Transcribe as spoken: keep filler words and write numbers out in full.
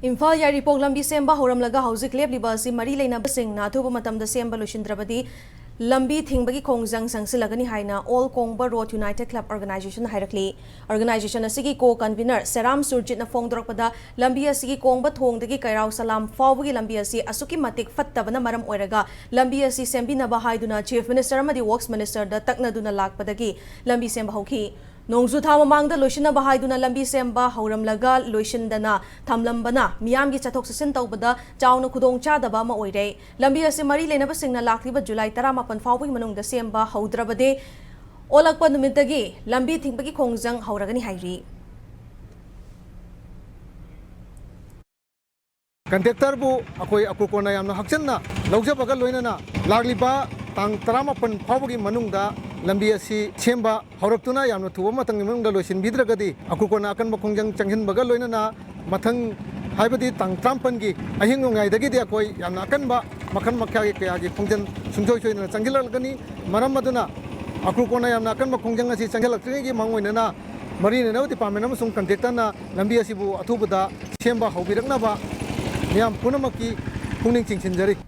ꯏꯝꯐꯥꯜ ꯌꯥꯏꯔꯤꯄꯣꯛ ꯂꯝꯕꯤ ꯁꯦꯝꯕ ꯍꯧꯔꯝꯂꯒ ꯍꯧꯖꯤꯛ ꯂꯦꯞꯂꯤꯕ ꯑꯁꯤ ꯃꯔꯤ ꯂꯩꯅꯕꯁꯤꯡꯅ ꯑꯊꯨꯕ ꯃꯇꯝꯗ ꯁꯦꯝꯕ ꯂꯣꯏꯁꯤꯟꯗ꯭ꯔꯕꯗꯤ ꯂꯝꯕꯤ ꯊꯤꯡꯕꯒꯤ ꯈꯣꯡꯖꯪ ꯆꯪꯁꯤꯜꯂꯒꯅꯤ ꯍꯥꯏꯅ All Kongba Road United Club Organization ꯍꯥꯏꯔꯛꯂꯤ꯫ Organization ꯑꯁꯤꯒꯤ co-convenor ꯁꯦꯔꯥꯝ ꯁꯨꯔꯖꯤꯠꯅ ꯐꯣꯡꯗꯣꯔꯛꯄꯗ, ꯂꯝꯕꯤ ꯑꯁꯤꯒꯤ ꯀꯣꯡꯕ ꯊꯣꯡꯗꯒꯤ ꯀꯩꯔꯥꯎ ꯁꯂꯥꯝ ꯐꯥꯎꯕꯒꯤ ꯂꯝꯕꯤ ꯑꯁꯤ ꯑꯁꯨꯛꯀꯤ ꯃꯇꯤꯛ ꯐꯠꯇꯕꯅ ꯃꯔꯝ ꯑꯣꯏꯔꯒ ꯂꯝꯕꯤ ꯑꯁꯤ ꯁꯦꯝꯕꯤꯅꯕ ꯍꯥꯏꯗꯨꯅ Chief Minister ꯑꯃꯗꯤ Works Minister ꯗ ꯇꯛꯅꯗꯨꯅ ꯂꯥꯛꯄꯗꯒꯤ ꯂꯝꯕꯤ ꯁꯦꯝꯕ ꯍꯧꯈꯤ꯫ ꯅꯣꯡꯖꯨ ꯊꯥ ꯃꯃꯥꯡꯗ ꯂꯣꯏꯁꯤꯟꯅꯕ ꯍꯥꯏꯗꯨꯅ ꯂꯝꯕꯤ ꯁꯦꯝꯕ ꯍꯧꯔꯝꯂꯒ ꯂꯣꯏꯁꯤꯟꯗꯅ ꯊꯝꯂꯝꯕꯅ ꯃꯤꯌꯥꯝꯒꯤ ꯆꯠꯊꯣꯛ ꯆꯠꯁꯤꯟ ꯇꯧꯕꯗ ꯆꯥꯎꯅ ꯈꯨꯗꯣꯡꯆꯥꯗꯕ ꯑꯃ ꯑꯣꯏꯔꯦ꯫ ꯂꯝꯕꯤ ꯑꯁꯤ ꯃꯔꯤ ꯂꯩꯅꯕꯁꯤꯡꯅ ꯂꯥꯛꯂꯤꯕ ꯖꯨꯂꯥꯏ ꯇꯔꯥꯃꯥꯄꯟ ꯐꯥꯎꯕꯒꯤ ꯃꯅꯨꯡꯗ ꯁꯦꯝꯕ ꯍꯧꯗ꯭ꯔꯕꯗꯤ ꯑꯣꯜꯂꯛꯄ ꯅꯨꯃꯤꯠꯇꯒꯤ ꯂꯝꯕꯤ ꯊꯤꯡꯕꯒꯤ ꯈꯣꯡꯖꯪ ꯍꯧꯔꯒꯅꯤ ꯍꯥꯏꯔꯤ꯫ Contractor ꯕꯨ ꯑꯩꯈꯣꯏ ꯑꯀ꯭ꯔꯨ ꯀꯣꯔꯅ ꯌꯥꯝꯅ ꯍꯛꯆꯟꯅ ꯂꯧꯖꯕꯒ ꯂꯣꯏꯅꯅ ꯂꯥꯛꯂꯤꯕ ꯇꯥꯡ ꯇꯔꯥꯃꯥꯄꯟ ꯐꯥꯎꯕꯒꯤ ꯃꯅꯨꯡꯗ ꯂꯝꯕꯤ ꯑꯁꯤ ꯁꯦꯝꯕ ꯍꯧꯔꯛꯇꯨꯅ ꯌꯥꯝꯅ ꯊꯨꯕ ꯃꯇꯝꯒꯤ ꯃꯅꯨꯡꯗ ꯂꯣꯏꯁꯤꯟꯕꯤꯗ꯭ꯔꯒꯗꯤ ꯑꯀ꯭ꯔꯨ ꯀꯣꯔꯅ ꯑꯀꯟꯕ ꯈꯣꯡꯖꯪ ꯆꯪꯁꯤꯟꯕꯒ ꯂꯣꯏꯅꯅ ꯃꯊꯪ, ꯍꯥꯏꯕꯗꯤ ꯇꯥꯡ ꯇꯔꯥꯃꯥꯄꯟꯒꯤ ꯑꯍꯤꯡ ꯅꯣꯡꯌꯥꯏꯗꯒꯤꯗꯤ ꯑꯩꯈꯣꯏ ꯌꯥꯝꯅ ꯑꯀꯟꯕ ꯃꯈꯜ ꯃꯈꯥꯒꯤ ꯀꯌꯥꯒꯤ ꯈꯣꯡꯖꯪ ꯁꯨꯡꯁꯣꯏ ꯁꯣꯏꯗꯅ ꯆꯪꯁꯤꯜꯂꯛꯀꯅꯤ꯫ ꯃꯔꯝ ꯑꯗꯨꯅ ꯑꯀ꯭ꯔꯨ ꯀꯣꯔꯅ ꯌꯥꯝꯅ ꯑꯀꯟꯕ ꯈꯣꯡꯖꯪ ꯑꯁꯤ ꯆꯪꯁꯤꯜꯂꯛꯇ꯭ꯔꯤꯉꯩꯒꯤ ꯃꯥꯡꯑꯣꯏꯅꯅ ꯃꯔꯤ ꯂꯩꯅꯕ department ꯑꯃꯁꯨꯡ contractor ꯅ ꯂꯝꯕꯤ ꯑꯁꯤꯕꯨ ꯑꯊꯨꯕꯗ ꯁꯦꯝꯕ ꯍꯧꯕꯤꯔꯛꯅꯕ ꯃꯤꯌꯥꯝ ꯄꯨꯝꯅꯃꯛꯀꯤ ꯄꯨꯛꯅꯤꯡ ꯆꯤꯡꯁꯤꯟꯖꯔꯤ꯫